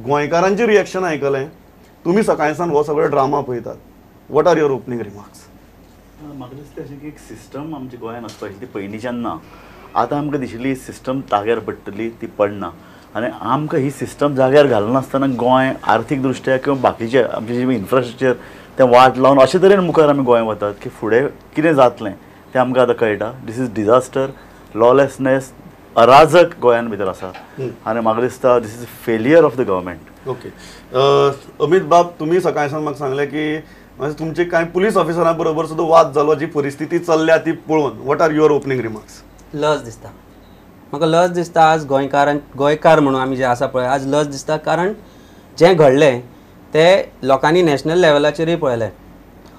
गोंयकारांची रिएक्शन आयकलें, तुमी सकाळसान हो सगळो ड्रामा पळयतात. What are your opening remarks? म्हाका दिसता अशें की एक सिस्टम आमच्या गोंयांत आसपाची ती पयलींच्यान ना. आतां आमकां दिशिल्ली सिस्टम जाग्यार पडटली ती पडना आनी आमकां ही सिस्टम जाग्यार घालनासतना गोंय आर्थीक दृश्ट्या किंवा बाकीचे आमचे जे इन्फ्रास्ट्रक्चर तें वाट लावन अशे तरेन मुखार आमी गोंय वतात की फुडें कितें जातलें तें आमकां आतां कळटा. This is disaster, lawlessness, अराजक गोंयान भितर आसा आनी म्हाका दिसता this is failure of the government. Okay Amit बाब, तुमी सकाळसान म्हाका सांगलें की तुमचे कांय पुलीस ऑफिसरां बरोबर सुद्दां वाद जालो, जी परिस्थिती चल्ल्या ती पळोवन. What are your opening remarks? लज दिसता म्हाका, लज दिसता आज गोंयकारान, गोंयकार म्हणून आमी जे आसा पळय आज लज दिसता, कारण जें घडलें तें लोकांनी नॅशनल लेवलाचेरूय पळयलें.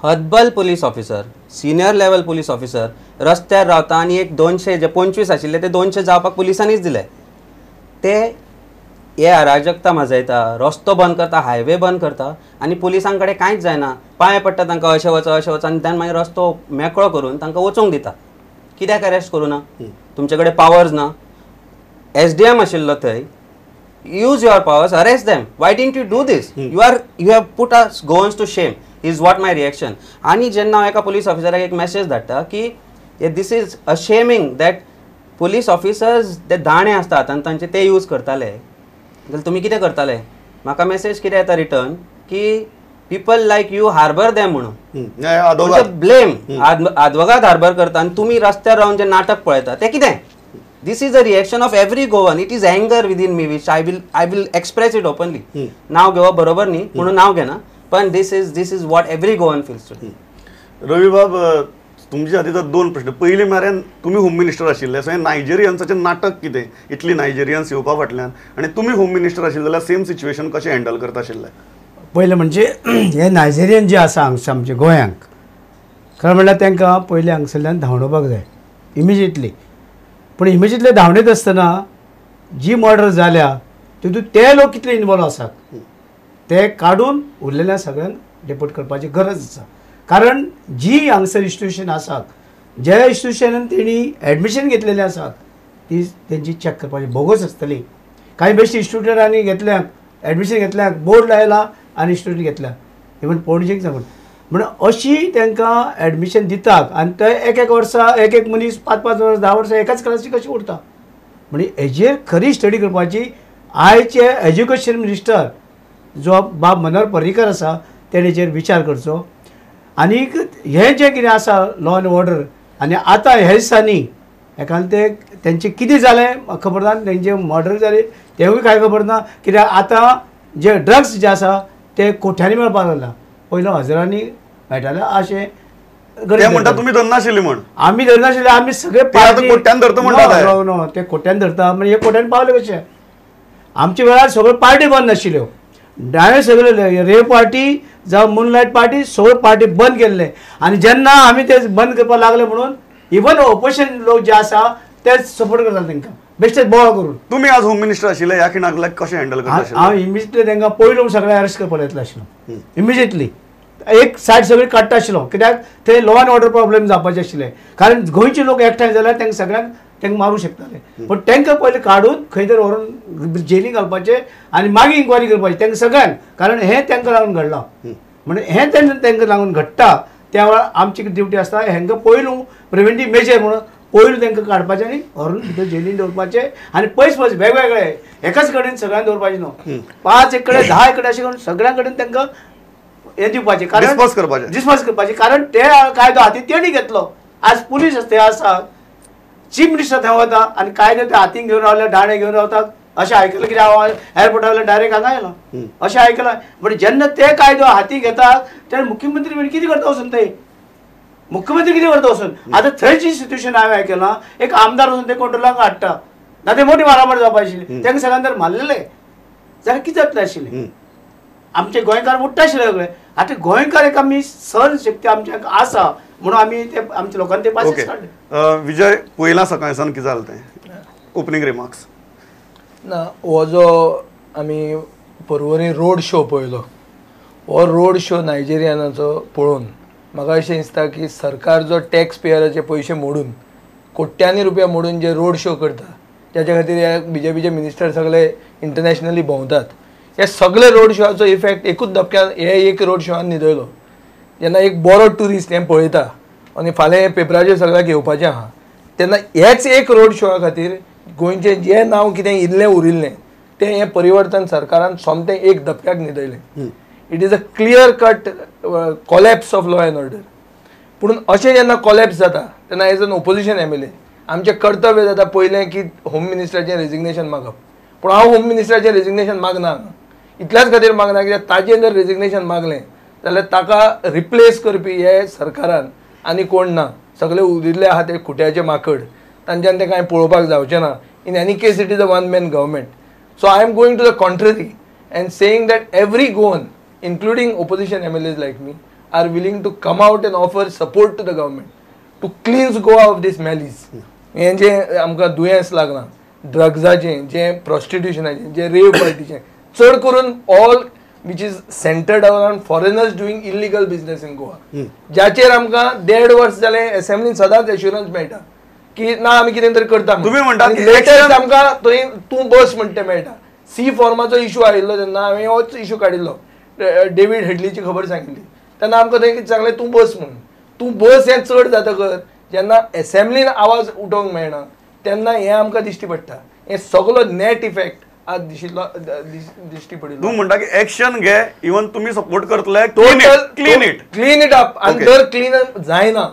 हतबल police officer, senior level police officer रस्त्यार रावता आनी एक 200 जे 25 आशिल्ले ते 200 जावपाक पुलिसांनीच दिले. ते हे अराजकता माजयता, रस्तो बंद करता, हायवे बंद करता आनी पुलिसां कडेन कांयच जायना. पांय पडटा तांकां, अशें वचा अशें वचा, आनी त्यान मागीर रस्तो मेकळो करून तांकां वचूंक दिता. कित्याक अरेस्ट करूं ना? तुमचे कडेन पावर्स ना. SDM आशिल्लो थंय, use your powers, arrest them. Why didn't you do this? You have put us Goans to shame is what my reaction. आनी जेन्ना हांव एका पुलीस ऑफिसराक एक मॅसेज धाडटा की this is a shaming that police officers ते दाणे आसतात आनी तांचे ते यूज करताले, जाल्यार तुमी कितें करताले? म्हाका मॅसेज कितें येता रिटर्न की people like you harbour them म्हणून. ब्लेम आदवोगाद हार्बर करता आनी तुमी रस्त्यार रावन जें नाटक पळयता तें कितें? This is a reaction of every Goan. It is anger within me which I will express it openly. नाव घेवप बरोबर न्ही म्हणून नाव घेना, पण this is what every Goan feels today. Ravi बाब, तुमच्या खातीर दोन प्रश्न. पयलीं म्हळ्यार तुमी होम मिनिस्टर आशिल्ले, सो हें नायजेरियन्साचें नाटक कितें, इतली नायजेरियन्स येवपा फाटल्यान, आनी तुमी होम मिनिस्टर आशिल्ले जाल्यार सेम सिच्युएशन कशें हँडल करता आशिल्ले? पयलें म्हणजे हे नायजेरियन जे आसा हांगसर आमच्या गोंयांक, खरें म्हणल्यार तांकां पयलीं हांगसरल्यान धांवडोवपाक जाय इमिजिएटली. पूण इमिजिएटली धांवडयत आसतना जी मर्डर जाल्या तितून ते लोक कितले इनवॉल्व आसात ते काडून उरलेल्या सगळ्यांक डिपोर्ट करपाची गरज आसा. कारण जी हांगसर इन्स्टिट्यूशन आसात, ज्या इन्स्टिट्यूशनान तेणी एडमिशन घेतलेलें आसात ती तेंची चॅक करपाची बोगस आसतली. कांय बेश्ट इन्स्टिट्यूटांनी घेतल्या, एडमिशन घेतल्या, बोर्ड लायला आनी इन्स्टिट्यूट घेतल्या, इवन पणजेक सांगून म्हणून अशी तांकां एडमिशन दितात आनी ते एक एक वर्सा एक एक मनीस 5 5 वर्सां 10 वर्सां एकाच क्लासी कशी उरता. म्हणजे हेजेर खरी स्टडी करपाची. आयचे एज्युकेशन मिनिस्टर जो बाब मनोहर पर्रीकर आसा तेणें हेजेर विचार करचो. आनीक हें जें कितें आसा लॉ एंड ऑर्डर, आनी आतां ह्या दिसांनी हेका ते तेंचें कितें जालें खबर ना, तेंचे मर्डर जालें तेवूय कांय खबर ना. कित्याक आतां जे ड्रग्स जे आसा ते कोठ्यांनी मेळपाक लागला, पयलो हजारांनी मेळटाले. अशें म्हणटा तुमी धरनाशिल्ली म्हण? आमी धरनाशिल्ले, आमी सगळे कोट्यान धरता म्हणटा. नो, ते कोट्यान धरता म्हणजे हे कोट्यान पावले कशे? आमच्या वेळार सगळ्यो पार्टी बंद आशिल्ल्यो, डायरेक्ट सगळे रेव पार्टी जावं मुनलायट पार्टी सगळ्यो पार्टी बंद केल्ले. आनी जेन्ना आमी ते बंद करपाक लागले म्हणून इवन ओपोजिशन लोक जे आसा ते सपोर्ट करताले तांकां बेश्टेच बोवाळ करून. तुमी आज होम मिनिस्टर आशिल्ले, ह्या खिणाक कशें हँडल करता? हांव इमिजिएटली तांकां पयलू सगळे अरेस्ट करपाक येतलो आशिल्लो इमिजिएटली. एक सायड सगळी काडटा आशिल्लो, कित्याक ते लॉ एंड ऑर्डर प्रॉब्लेम जावपाचे आशिल्ले. कारण गोंयचे लोक एकठांय जाल्यार तांकां सगळ्यांक तांकां मारूंक शकताले. पूण तांकां पयलीं काडून खंय तरी व्हरून जेली घालपाचें आनी मागीर इन्क्वायरी करपाची तांकां सगळ्यांक, कारण हें तांकां लागून घडलां. म्हणून हें तांकां लागून घडटा त्या वेळार आमची ड्युटी आसता हेंकां पयलू प्रिवेंटीव मेजर म्हणून पयलू तांकां काडपाचें आनी व्हरून भितर जेलीन दवरपाचें आनी पयस पयस वेगवेगळे एकाच कडेन सगळ्यांक दवरपाचें न्हू, 5 एक कडेन 10 एक कडेन अशें करून सगळ्यां कडेन तांकां हें दिवपाचें, कारण डिस्पर्स करपाचें. कारण ते कायदो हातीन तेणी घेतलो. आज पुलीस ते आसा, चीफ मिनिस्टर थंय वता आनी कायदो ते हातीन घेवन रावले, दाणे घेवन रावतात अशें आयकलां. कित्याक हांव एअरपोर्टा वयल्यान डायरेक्ट हांगा आयलो अशें आयकलां. बट जेन्ना ते कायदो हाती घेतात तेन्ना मुख्यमंत्री म्हणजे कितें करता वचून थंय? मुख्यमंत्री कितें करता वचून? आतां थंय जी सिट्युएशन हांवें आयकलां, एक आमदार वचून ते कंट्रोलाक हाडटा ना, ते मोठी मारामार जावपा आशिल्ली, तांकां सगळ्यांक जर मारलेले जाल्यार कितें जातलें आशिल्लें? आमचे गोंयकार उठ्ठा आशिल्ले सगळे. आतां गोंयकार एक आमी सहन शक्ती आमच्या आसा म्हणून आमी ते आमच्या लोकांनी ते पासियेंस काडले. विजय, पयला सकाळसान कितें जालें तें ओपनींग रिमार्क्स? ना, हो जो आमी पर्वरी रोड शो पळयलो, हो रोड शो नायजेरियनाचो पळोवन म्हाका अशें दिसता की सरकार जो टॅक्स पेयराचे पयशे मोडून कोट्यांनी रुपया मोडून जे रोड शो करता, त्याच्या खातीर ह्या बीजेपीचे मिनिस्टर सगळे इंटरनॅशनली भोंवतात, हे सगळे रोड शोआचो इफेक्ट एकूच धपक्यान हे एक रोड शोआन न्हिदयलो. जेन्ना एक बरो ट्युरिस्ट हें पळयता आनी फाल्यां हें पेपराचेर सगळ्याक येवपाचें आहा तेन्ना हेच एक रोड शोआ खातीर गोंयचें जें नांव कितें इल्लें उरिल्लें तें हें परिवर्तन सरकारान सोमतें एक धपक्याक न्हिदयलें. It is a clear cut collapse of law and order. पूण अशें जेन्ना कॉलॅप्स जाता तेन्ना as an opposition MLA आमचें कर्तव्य जाता पयलें की होम मिनिस्टराचें रेजिग्नेशन मागप. पूण हांव होम मिनिस्टराचें रेजिग्नेशन मागना, इतल्याच खातीर मागना कित्याक ताजें जर रेजिग्नेशन मागलें जाल्यार ताका रिप्लेस करपी हे सरकारान आनी कोण ना. सगळे उरिल्ले आहा ते खुट्याचे माकड, तांच्यान तें कांय पळोवपाक जावचें ना. In any case it is a one man government. So I am going to the contrary and saying that every Goan including opposition MLAs like me are willing to come out and offer support to the government to cleanse Goa of this malice. हें जें आमकां दुयेंस लागलां ड्रग्साचें, जें प्रॉस्टिट्युशनाचें, जें रेव पार्टीचें, चड करून all which is centred around foreigners doing illegal business in Goa, ज्याचेर आमकां 1.5 वर्स जालें एसेंब्लीन सदांच एश्युरन्स मेळटा की ना आमी कितें तरी करता. तुमी म्हणटा लेटस्ट आमकां थंय तूं बस म्हणटा मेळटा. सी फॉर्माचो इशू आयिल्लो तेन्ना हांवें होच इशू काडिल्लो, डेवीड हेडलीची खबर सांगिल्ली तेन्ना आमकां थंय कितें सांगलें तूं बस म्हणून. तूं बस हें चड जातकर जेन्ना एसेंब्लीन आवाज उठोवंक मेळना तेन्ना हें आमकां दिश्टी पडटा. हें सगलो नॅट इफेक्ट आज दिशिल्लो दिश्टी पडिल्लो. तूं म्हणटा की एक्शन घे, इवन तुमी सपोर्ट करतले, total clean it, clean it up. आनी जर क्लीन जायना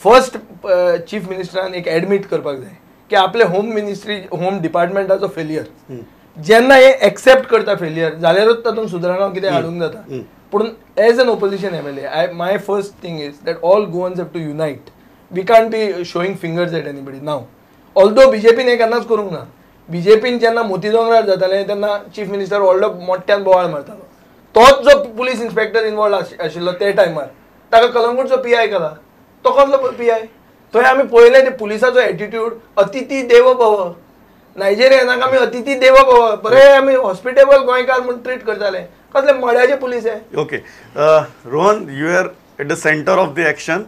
फर्स्ट चीफ मिनिस्टरान एक एडमीट करपाक जाय की आपले होम मिनिस्ट्री होम डिपार्टमेंटाचो फेलियर. जेन्ना हे एक्सेप्ट करता फेलियर जाल्यारूच तातूंत सुदारणा कितें हाडूंक जाता. पूण as an opposition MLA I my first thing is that all Goans have to unite. We can't be showing fingers at anybody now. Although बीजेपीन हें केन्नाच करूंक ना. बीजेपीन जेन्ना मोती दोंगरार जातालें तेन्ना चीफ मिनिस्टर व्हडलो मोठ्यान बोवाळ मारतालो. तोच जो पुलीस इन्स्पेक्टर इनवॉल्व आशिल्लो ते टायमार ताका कलंगूटचो पी I केला. तो कसलो पी I? थंय आमी पळयलें ते पुलिसाचो एटिट्यूड, अतिथी देवो भव. नायजेरियनाक आमी अतिथी देवो भव, बरे आमी हॉस्पिटेबल गोंयकार म्हूण ट्रीट करताले. कसले मड्याचे पुलीस हे. Okay Rohan, you are at the centre of the action.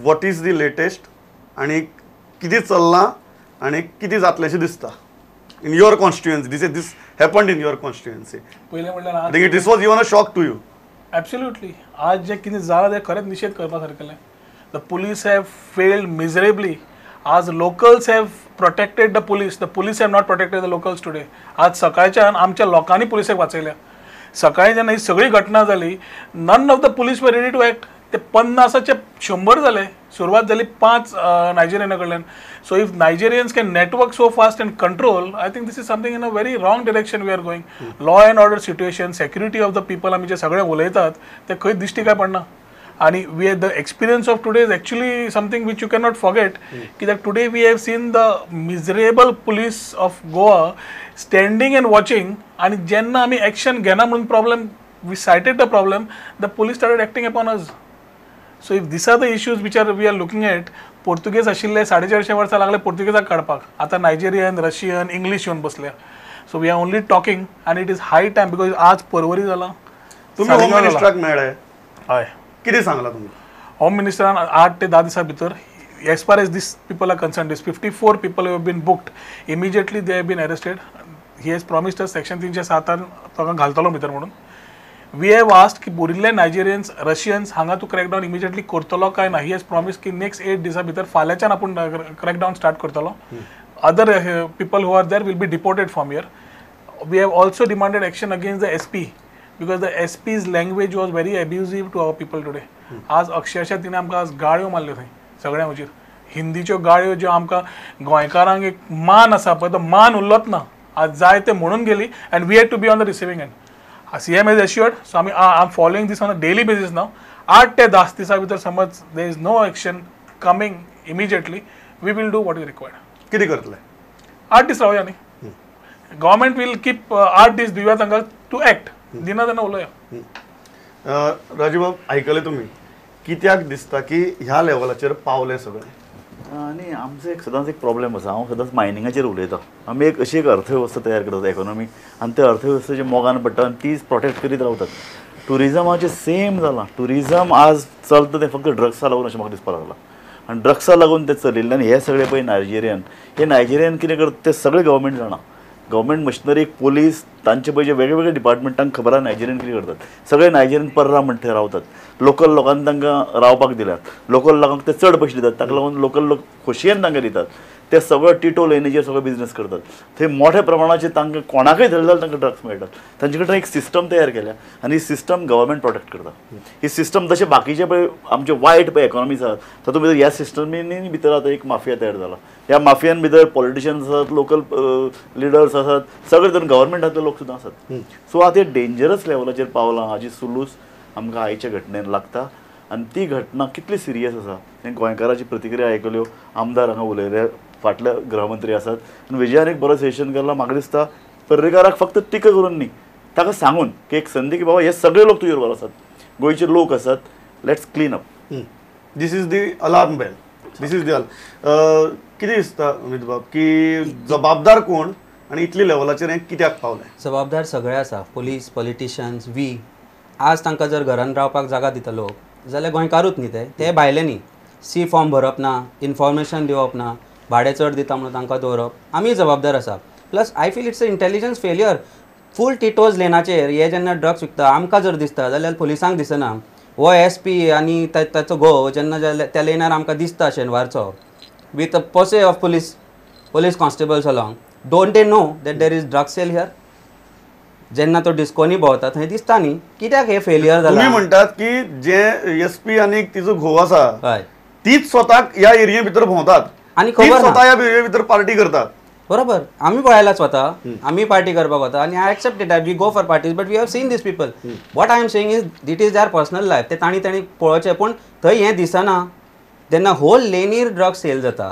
What is the latest आनी कितें चल्लां आनी कितें जातलें अशें दिसता in your constituency? This this happened in your constituency. पयलें म्हणल्यार this was even a shock to you. Absolutely. आज जें कितें जालां तें खरेंच निशेध करपा सारकेलें. The police have failed miserably. आज locals have protected the police, the police have not protected the locals today. आज सकाळच्यान आमच्या लोकांनी पुलिसेक वाचयल्या. सकाळी जेन्ना ही सगळी घटना जाली none of the police were ready to act. ते 50चे 100 जाले. सुरवात जाली 5 नायजेरियना कडल्यान. So if Nigerians can network so fast and control, I think this is something in a very wrong direction we are going. Law and order situation, security of the people आमी जे सगळे उलयतात ते खंय दिश्टी काय पडना. आणि we the experience of today is actually something which you cannot forget. कित्याक today we have seen the miserable police of Goa standing and watching. आनी जेन्ना आमी एक्शन घेना म्हणून problem, we cited the problem, the police started acting upon us. So if these are the issues which are we are looking at, Portuguese आशिल्ले 450 वर्सां लागले पोर्तुगेजाक काडपाक, आतां नायजेरियन, रशियन, इंग्लीश येवन बसल्या. So we are only talking and it is high time because आज परवरी जाला. तुमी होम मिनिस्टराक मेळ्ळे? हय. कितें सांगलां तुमी? होम मिनिस्टरान 8 ते 10 दिसां भितर as far as this people are concerned, this 54 people have been booked, immediately they have been arrested. He has promised us section 307 तांकां घालतलो भितर म्हणून. We have asked की उरिल्ले नायजेरियन्स, रशियन्स हांगा तूं क्रॅकडावन इमिजिएटली करतलो काय ना. He has promise की नेक्स्ट 8 दिसां भितर फाल्यांच्यान आपूण क्रॅकडावन स्टार्ट करतलो. Other people who are there will be deported from here. We have also demanded action against the SP because the SP's language was very abusive to our people today. आज अक्षरशः तिणें आमकां आज गाळ्यो मारल्यो थंय सगळ्यां हुजीर. हिंदीच्यो गाळ्यो ज्यो आमकां गोंयकारांक एक मान आसा पळय तो मान उरलोच ना. आज जाय ते म्हणून गेली and we had to be on the receiving end. CM has assured, so आमी I am following this on a daily basis now. 8 ते 10 दिसां भितर समज there is no action coming immediately, we will do what is required. कितें करतले? 8 दीस रावया न्ही. Government will keep 8 दीस दिवया तांकां टू एक्ट. दिना तेन्ना उलोवया. राजूबाब, आयकलें तुमी, कित्याक दिसता की ह्या लेवलाचेर पावलें सगळें? आनी आमचो एक सदांच एक प्रॉब्लेम आसा. हांव सदांच मायनिंगाचेर उलयतां. आमी एक अशी एक अर्थवेवस्था तयार करतात, इकॉनॉमी, आनी त्या अर्थवेवस्थेच्या मोगान पडटा आनी तीच प्रोटेक्ट करीत रावतात. ट्युरिजमाचें सेम जालां. ट्युरिजम आज चलता तें फक्त ड्रग्सा लागून अशें म्हाका दिसपाक लागलां. आनी ड्रग्सा लागून तें चलिल्ल्यान हे सगळे पळय नायजेरियन, हे नायजेरियन कितें करता ते सगळे गव्हर्मेंट जाणा. गव्हर्मेंट मशिनरी, पुलीस तांचे पळय जे वेगळे डिपार्टमेंटांक खबर आहा नायजेरियन कितें करतात. सगळे नायजेरियन पर्रा म्हणटा थंय रावतात, लोकल लोकांनी तांकां रावपाक दिल्यात, लोकल लोकांक ते चड पयशे दितात, ताका लागून लोकल लोक खोशयेन तांकां दितात. ते सगळो टिटो लेनीचेर सगळो बिजनेस करतात. थंय मोठ्या प्रमाणाचेर तांकां कोणाकय धरले जाल्यार तांकां ड्रग्स मेळटात. तांचे कडेन एक सिस्टम तयार केल्या आनी ही सिस्टम गव्हर्मेंट प्रोटेक्ट करता. ही सिस्टम जशें बाकीचे पळय आमचे वायट पळय इकॉनॉमीज आसात तातूंत भितर ह्या सिस्टमीनी भितर आतां एक माफिया तयार जाला. ह्या माफियान भितर पॉलिटिशियन्स आसात, लोकल लिडर्स आसात, सगळे धरून गव्हर्मेंटांतले लोक सुद्दां आसात. सो आतां हे डेंजरस लेवलाचेर पावलां हाची सुलूस आमकां आयच्या घटनेन लागता. आनी ती घटना कितली सिरियस आसा हें गोंयकाराची प्रतिक्रिया आयकल्यो, आमदार हांगा उलयले, फाटले गृहमंत्री आसात आनी विजयान एक बरो सजेशन केला. म्हाका दिसता पर्रीकाराक फक्त टिका करून न्ही, ताका सांगून की एक संदी की बाबा हे सगळे लोक तुजे बरोबर आसात, गोंयचे लोक आसात, let's clean up. This is the alarm bell, this is the कितें दिसता अमित बाब की जबाबदार कोण आनी इतली लेवलाचेर हें कित्याक पावलें? जबाबदार सगळे आसा, पुलीस, पॉलिटिशियन्स, we. आज तांकां जर घरान रावपाक जागा दिता लोक जाल्यार गोंयकारूच न्ही ते, ते भायले न्ही. सी फॉर्म भरप ना, इन्फॉर्मेशन दिवप ना, भाडें चड दिता म्हणून तांकां दवरप, आमी जबाबदार आसा. Plus I feel it's a intelligence failure. Full Tito's लेनाचेर हे जेन्ना ड्रग्स विकता आमकां जर दिसता जाल्यार पुलिसांक दिसना. हो एस पी आनी ताचो घोव जेन्ना त्या लेनार आमकां दिसता शेनवारचो with a posse of police constables along, don't they know that there is drug sale here? जेन्ना तो डिस्कोनी भोंवता थंय दिसता न्ही, कित्याक हे फेलियर जाला? तुमी म्हणटात की जे एस पी आनी तिचो घोव आसा तीच स्वताक ह्या एरिये भितर भोंवतात आनी स्वता ह्या एरिये भितर पार्टी करतात. बरोबर, आमी पळयला स्वता, आमी पार्टी करपाक वता आनी I accept it, we go for parties, but we have seen these people. What I am saying is it is their personal life, ते तांणी तांणी पळोवचें. पूण थंय हें दिसना. जेन्ना होल लेनीर ड्रग सेल जाता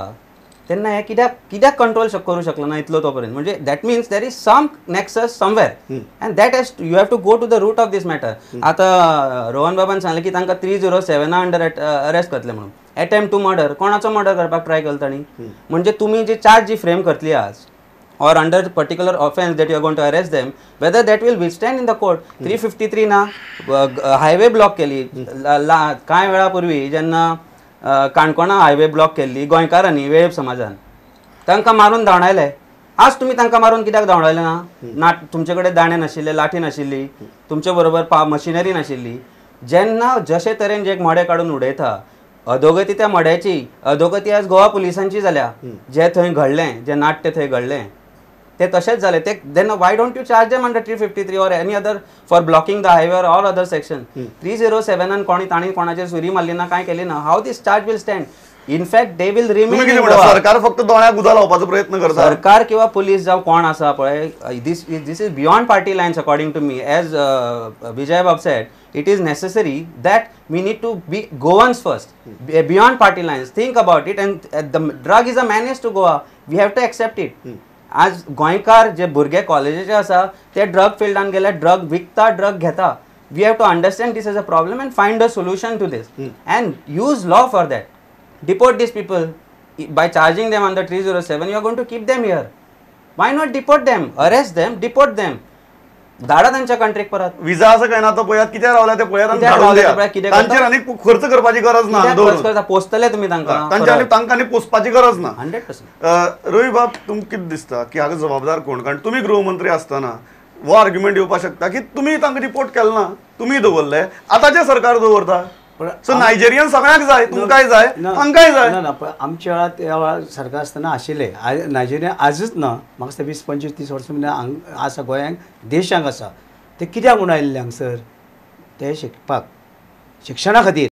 तेन्ना हें कित्याक कित्याक कंट्रोल करूं शकलो ना इतलो तो पर्यंत? म्हणजे that means there is some nexus somewhere and that has you have to go to the root of this matter. आतां रोहन बाबान सांगलें की तांकां 307 अंडर अरेस्ट करतले म्हणून, एटेम्प्ट टू मर्डर. कोणाचो मर्डर करपाक ट्राय केलो तांणी? म्हणजे तुमी जी चार्ज जी फ्रेम करतली आज or under particular offence that you are going to arrest them, whether that will withstand in the court. 353 ना हायवे ब्लॉक केली कांय वेळा पूर्वी, जेन्ना काणकोणा हायवे ब्लॉक केल्ली गोंयकारांनी, वेळेप समाजान, तांकां मारून धांवडायले. आज तुमी तांकां मारून कित्याक धांवडायले ना? ना तुमचे कडेन दाणे नाशिल्ले, लाठी नाशिल्ली, तुमचे बरोबर मशिनरी नाशिल्ली. जेन्ना जशे तरेन जे मडें काडून उडयता, अधोगती त्या मड्याची, अधोगती आज गोवा पुलिसांची जाल्या. जे थंय घडलें, जे नाट्य थंय घडलें ते तशेंच जालें. ते then why don't you charge them under 353 or any other for blocking the highway or other section? 307 कोणी तांणी कोणाचेर सुरी मारली ना, कांय केली ना, how this charge will stand? In fact they will remain. सरकार फक्त दोळ्याक उदक लावपाचो प्रयत्न करता, सरकार किंवा पुलीस जावं कोण आसा पळय, this this is beyond party lines according to me. As Vijay Bab said, it is necessary that we need to be Goans first, beyond party lines, think about it. And the drug is a menace to Goa, we have to accept it. आज गोंयकार जे भुरगे कॉलेजीचे आसा ते drug फिल्डान गेले, drug विकता, drug घेता. We have to understand this as a problem and find a solution to this and use law for that. Deport these people by charging them under 307. You are going to keep them here. Why not deport them? Arrest them, deport them. धाडा तांच्या कंट्रीक परत. Visa असं काय ना तो पळयात कित्याक रावल्या ते पळयात आनी धाडून दियात. तांचेर आनी खर्च करपाची गरज ना, खर्च करता पोसतले तुमी तांकां, तांच्या आनी तांकां आनी पोसपाची गरज ना. 100%. रवी बाब, तुमकां कितें दिसता की हाका जबाबदार कोण? कारण तुमी गृहमंत्री आसतना हो आर्ग्युमेंट येवपाक शकता की तुमी तांकां रिपोर्ट केलें ना, तुमी दवरले, आतांचें सरकार दवरता. सो नायजेरियन सगळ्यांक जाय, तुमकांय जाय, तांकांय जाय. ना ना, पण आमच्या वेळार त्या वेळार सरकार आसतना आशिल्ले नायजेरियन. आजच ना, म्हाका दिसता 20, 25, 30 वर्सां आसा गोंयांक, देशांक आसा. ते कित्याक म्हूण आयिल्ले हांगसर? ते शिकपाक, शिक्षणा खातीर.